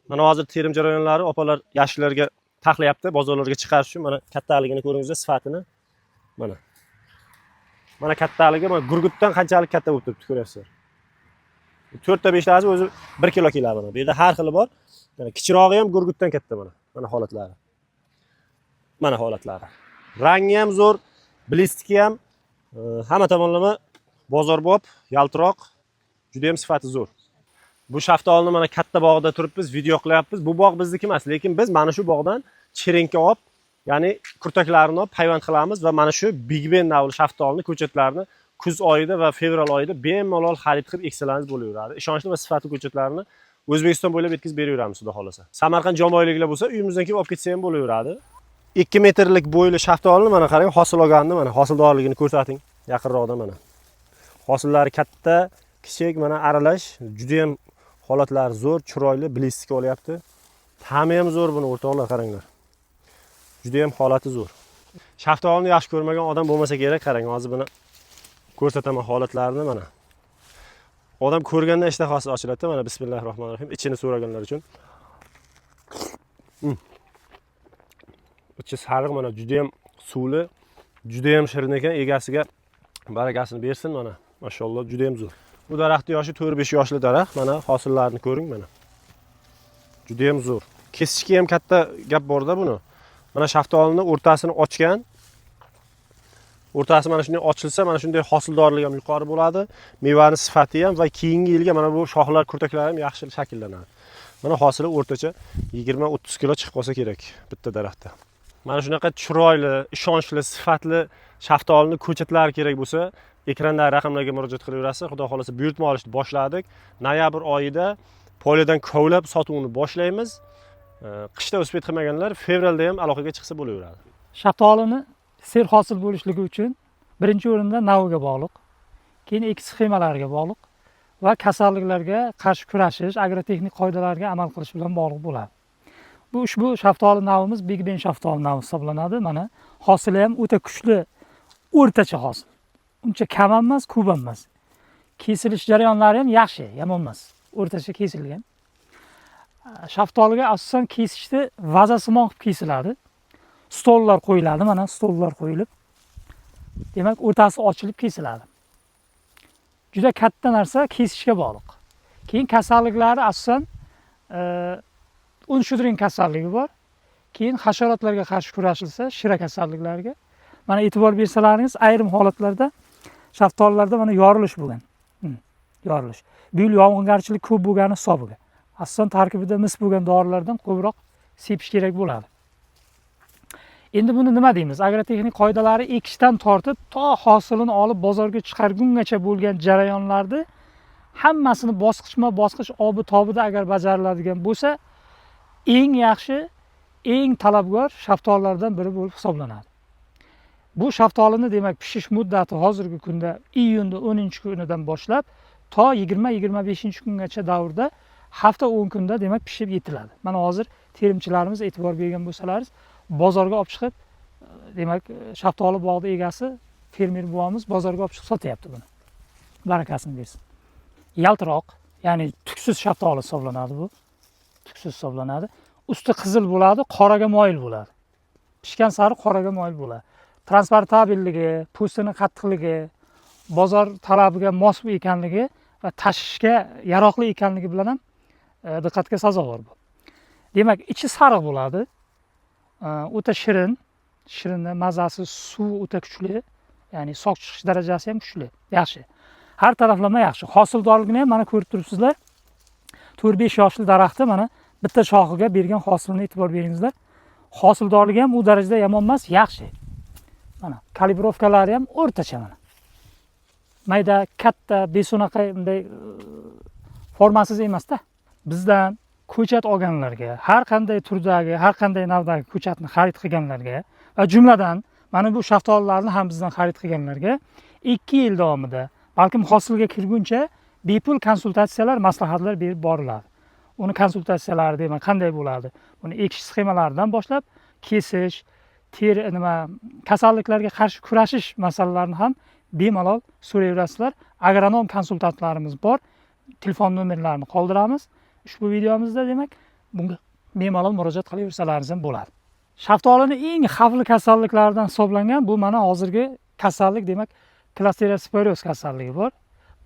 Mana hozir terim jarayonlari, opalar yashillarga taxlayapti, bozorlarga chiqarish uchun. Mana kattaligini ko'ringizlar, sifatini. Mana. Mana kattaligi, mana gurgutdan qanchalik katta bo'lib turibdi, ko'ryapsizlar. To'rtta beshtasi o'zi 1 kilo keladi mana. Bu yerda har xili bor. Mana kichikrog'i ham gurgutdan katta mana. Mana holatlari. Mana holatlari. Rangi ham zo'r, блеск i ham hamma tomonlama bozorbop, yaltiroq, juda ham sifati zo'r. Bu shaftolini mana katta bog'da turibmiz, video qilyapmiz. Bu bog' bizniki emas, lekin biz mana shu bog'dan черенка olib, ya'ni kurtaklarini olib payvand qilamiz va mana shu Big Ben navli shaftolini ko'chatlarini kuz oyida va fevral oyida bemalol xarid qilib eksalaringiz bo'laveradi. Ishonchli va sifatli ko'chatlarni O'zbekiston bo'ylab yetkazib beraveramiz, xudo xohlasa. Samarqand, Jomboyliklar bo'lsa, uyimizdan kelib olib ketsa ham bo'laveradi. 2 metrlik bo'yli shaftolini mana qarang, hosil olganini, mana hosildorligini ko'rsating yaqinroqdan mana. Hosillari katta, kichik, mana aralash, juda ham holatlari zo'r, chiroyli, блеск olyapti. Ta'mi ham zo'r buni, o'rtoqlar, qaranglar. Juda ham holati zo'r. Shaftolini yaxshi ko'rmagan odam bo'lmasa kerak, qarang, hozir buni ko'rsataman holatlarini mana. Odam ko'rganda ishtahasi ochiladi mana, bismillahir rohmanir rohim, ichini so'raganlar uchun. Ichi sariq mana, juda ham suvli, juda ham shirin ekan, egasiga barakasini bersin mana. Mashalloh, juda ham zo'r. Bu daraxtning yoshi 4-5 yoshli daraxt, mana hosillarni ko'ring mana. Juda ham zo'r. Kesishga ham katta gap borda buni. Mana shaftolini o'rtasini ochgan. O'rtasi mana shunday ochilsa, mana shunday hosildorligi ham yuqori bo'ladi. Mevani sifati ham va keyingi yilga mana bu shoxlar, kurtaklar ham yaxshi shakllanadi. Mana hosili o'rtacha 20-30 kilo chiqib qolsa kerak bitta daraxtda. Mana shunaqa chiroyli, ishonchli, sifatli shaftolini ko'chatlari kerak bo'lsa, ekrandagi raqamlarga murojaat qilaverasiz. Xudo xohlasa buyurtma olishni boshladik. Noyabr oyida polidan kovlab sotuvni boshlaymiz. Qishda успеть qilmaganlar fevralda ham aloqaga chiqsa bo'laveradi. Shaftolini serhosil bo'lishligi uchun birinchi o'rinda naviga bog'liq, keyin ekish sxemalariga bog'liq va kasalliklarga qarshi kurashish, agrotexnik qoidalarga amal qilish bilan bog'liq bo'ladi. Bu ushbu shaftoli navimiz Big Ben shaftoli navi hisoblanadi. Mana hosili ham o'ta kuchli, o'rtacha hosil. Uncha kam ham emas, ko'p ham emas. Kesilish jarayonlari ham yaxshi, yomon emas. O'rtacha kesilgan. Shaftoliga asosan kesishda vazasimon qilib kesiladi. Stollar qo'yiladi, mana stollar qo'yilib, demak, o'rtasi ochilib kesiladi. Juda katta narsa kesishga bog'liq. Keyin kasalliklari asosan un shudring kasalligi bor. Keyin hasharotlarga qarshi kurashilsa, shira kasalliklariga. Mana e'tibor bersalaringiz, ayrim holatlarda shaftolilarda mana yorilish bo'lgan. Yorilish. Bu yil yog'ingarchilik ko'p bo'lgani hisobiga. Asosan tarkibida mis bo'lgan dorilardan ko'proq sepish kerak bo'ladi. Endi buni nima deymiz? Agrotexnik qoidalari ekishdan tortib to hosilini olib bozorga chiqargungacha bo'lgan jarayonlarni hammasini bosqichma-bosqich obi tobida agar bajariladigan bo'lsa, eng yaxshi, eng talabgor shaftolilardan biri bo'lib hisoblanadi. Bu shaftolini demak pishish muddati hozirgi kunda iyunni 10-kunidan boshlab to 20-25 kungacha davrda, hafta 10 kunda demak pishib yetiladi. Mana hozir terimchilarimiz, e'tibor bergan bo'lsalaringiz, bozorga olib chiqib, demak, shaftoli bog'ni egasi fermer buvamiz bozorga olib chiqib sotyapti buni. Barakasini bersin. Yaltiroq, ya'ni tuksiz shaftoli hisoblanadi bu. Tuksiz hisoblanadi. Usti qizil bo'ladi, qoraga moyil bo'ladi. Pishgan sari qoraga moyil bo'ladi. Transportabelligi, po'stini qattiqligi, bozor talabiga mos ekanligi va tashishga yaroqli ekanligi bilan ham diqqatga sazovor bu. Demak, ichi sariq bo'ladi. O'ta shirin, shirinni mazasi, suvi o'ta kuchli, ya'ni sok chiqish darajasi ham kuchli, yaxshi. Har taraflama yaxshi. Hosildorligini ham mana ko'rib turibsizlar. 4-5 yoshli daraxtni mana bitta shoxiga bergan hosilini e'tibor beringizlar. Hosildorligi ham u darajada yomon emas, yaxshi. Mana калибровка lari ham o'rtacha mana. Mayda, katta, besunaqa bunday formasiz emasda. Bizdan ko'chat olganlarga, har qanday turdagi, har qanday navdagi ko'chatni xarid qilganlarga va jumladan mana bu shaftolilarni ham bizdan xarid qilganlarga 2 yil davomida, balkim hosilga kirguncha bepul konsultatsiyalar, maslahatlar berib boriladi. Uni konsultatsiyalari demak qanday bo'ladi? Buni ekish sxemalaridan boshlab kesish, teri nima, kasalliklarga qarshi kurashish masalalarini ham bemalol so'rayverasizlar. Agronom konsultantlarimiz bor. Telefon nomerlarini qoldiramiz ushbu videomizda demak. Bunga bemalol murojaat qilaversalaringiz ham bo'ladi. Shaftolini eng xavfli kasalliklaridan hisoblangan bu mana hozirgi kasallik, demak, klasteriosporoz kasalligi bor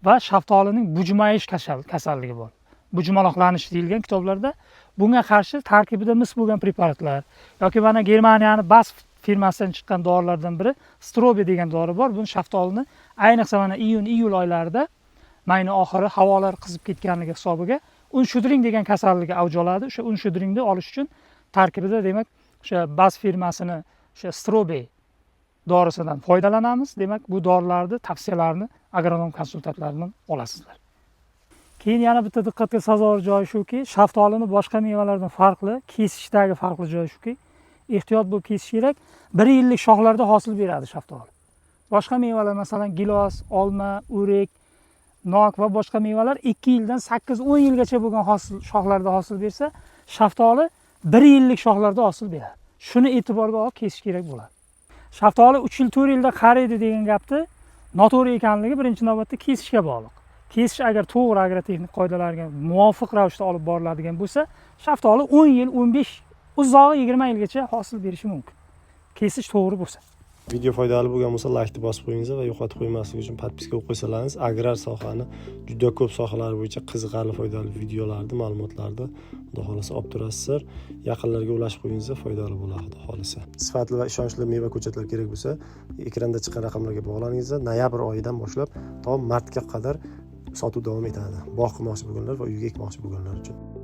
va shaftolining bujmayish kasalligi bor. Bujmaloqlanish deyilgan kitoblarda. Bunga qarshi tarkibida mis bo'lgan preparatlar yoki mana Germaniyani BASF firmasidan chiqqan dorilardan biri Strobe degan dori bor. Buni shaftolini ayniqsa mana iyun, iyul oylarida, mayni oxiri havolar qizib ketganligi hisobiga un shudring degan kasalligi avj oladi. O'sha un shudringni olish uchun tarkibida, demak, o'sha BASF firmasini o'sha Strobe dorisidan foydalanamiz. Demak, bu dorilarni tavsiyalarini agronom konsultantlaridan olasizlar. Keyin yana bitta diqqatga sazovor joyi shuki, shaftolini boshqa mevalardan farqli, kesishdagi farqli joyi shuki, ehtiyot bo'lib kesish kerak. 1 yillik shoxlarda hosil beradi shaftoli. Boshqa mevalar, masalan, gilos, olma, o'rik, nok va boshqa mevalar 2 yildan 8-10 yilgacha bo'lgan hosil shoxlarda hosil bersa, shaftoli 1 yillik shoxlarda hosil beradi. Shuni e'tiborga olib kesish kerak bo'ladi. Shaftoli 3 yil, 4 yilda qariydi degan gapni noto'g'ri ekanligi birinchi navbatda kesishga bog'liq. Kesish agar to'g'ri agrotexnik qoidalarga muvofiq ravishda olib boriladigan bo'lsa, shaftoli 10 yil, 15, uzog'i 20 yilgacha hosil berishi mumkin. Kesish to'g'ri bo'lsa. Video foydali bo'lgan bo'lsa, laykni bosib qo'yingiz va yo'qotib qo'ymaslik uchun подписка qilib qo'ysalaringiz, agrar sohani juda ko'p sohalari bo'yicha qiziqarli, foydali videolarni, ma'lumotlarni xudo xohlasa olib turasizlar. Yaqinlarga ulashib qo'yingiz, foydali bo'ladi xudo xohlasa. Sifatli va ishonchli meva ko'chatlari kerak bo'lsa, ekranda chiqqan raqamlarga bog'laningizlar. Noyabr oyidan boshlab to martga qadar sotuv davom etadi. Bog' qilmoqchi bo'lganlar va uyga ekmoqchi bo'lganlar uchun.